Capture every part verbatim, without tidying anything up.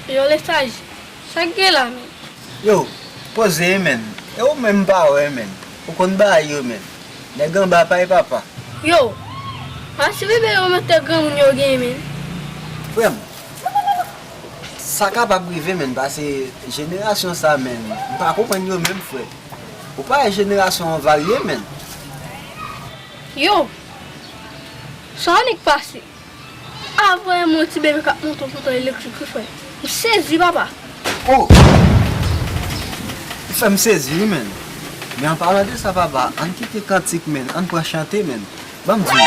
Yo, Lesaj, sa k gen la, men? Yo, poze, men. E ou menm m pa wè, men. Ou konn bagay yo, men. Nèg anba pa e papa. Yo, pa si bebe yo mete granmoun yo gen, men. Frè m, sa kapab rive, men, paske jenerasyon sa, men, m pa konprann yo menm, frè. Ou pa wè jenerasyon an varye, men. Yo, sa annik pase? Avè mwen ti bebe k ap monte yon fouton elektrik, wi, frè. M sezi, papa. Oh! Ou fè m sezi, wi, men. Men an palan de sa, papa, ann kite kantik, men. Ann pran chante, men. Ban m di w.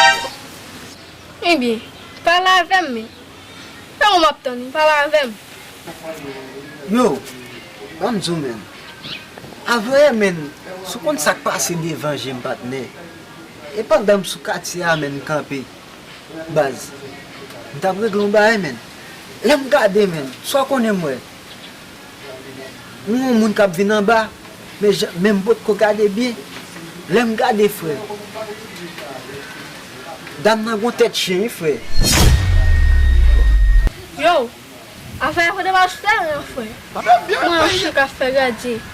Ebyen, pale avè m, men. E ou m ap tann, pale avè m. Yo, ban m di w, men. Avè, men, si w konn sa k pase devan je m, patnè. E pandan m sou katye a, men, m kanpe. Baz, m t ap regle yon bagay, men. Lè m gade, men, sa w konnen m wè. M wè yon moun k ap vin anba, men jan, men m potko gade byen. Lè m gade, frè, dam nan gon tèt chen, wi, frè. Yo, afè a fò te pa sou tèren an, frè. Mwen yon chen k ap fè gadyen.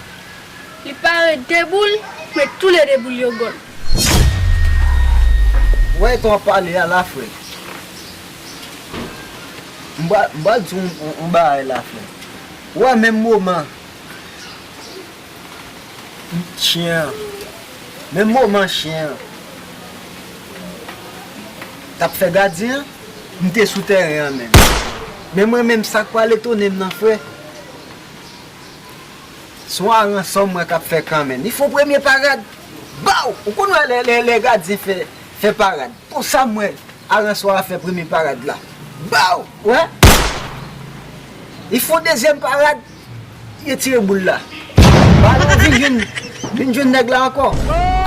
Li pare de boul, met toulede boul yo gòl. Wè, etan w ap pale a la, frè. M pral, m pral di w yon, yon, yon bagay la, frè. Ou wè, menm moman, chen an, menm moman chen an t ap fè gadyen an, m te sou tèren an menm. Men mwen menm, sa k pral etone m nan, frè, se yon aransò m wè k ap fè kanmenm. Li fè yon premye parad. Baw! Ou konn wè lè, lè, lè gadyen fè, fè parad. Konsa m wè aransò a fè premye parad la. Baw! Wè? Li fè yon dezyèm parad. Li retire boul la. Balon vin jwenn, vin jwenn nèg la ankò.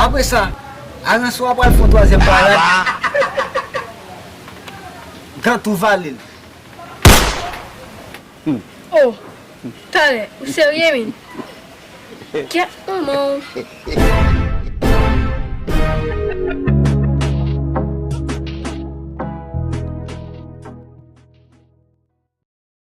Apre sa, aransò a pral fè yon twazyèm parad. Gant ou vale l. Oh, talè, ou serye, men? Kèt manman w.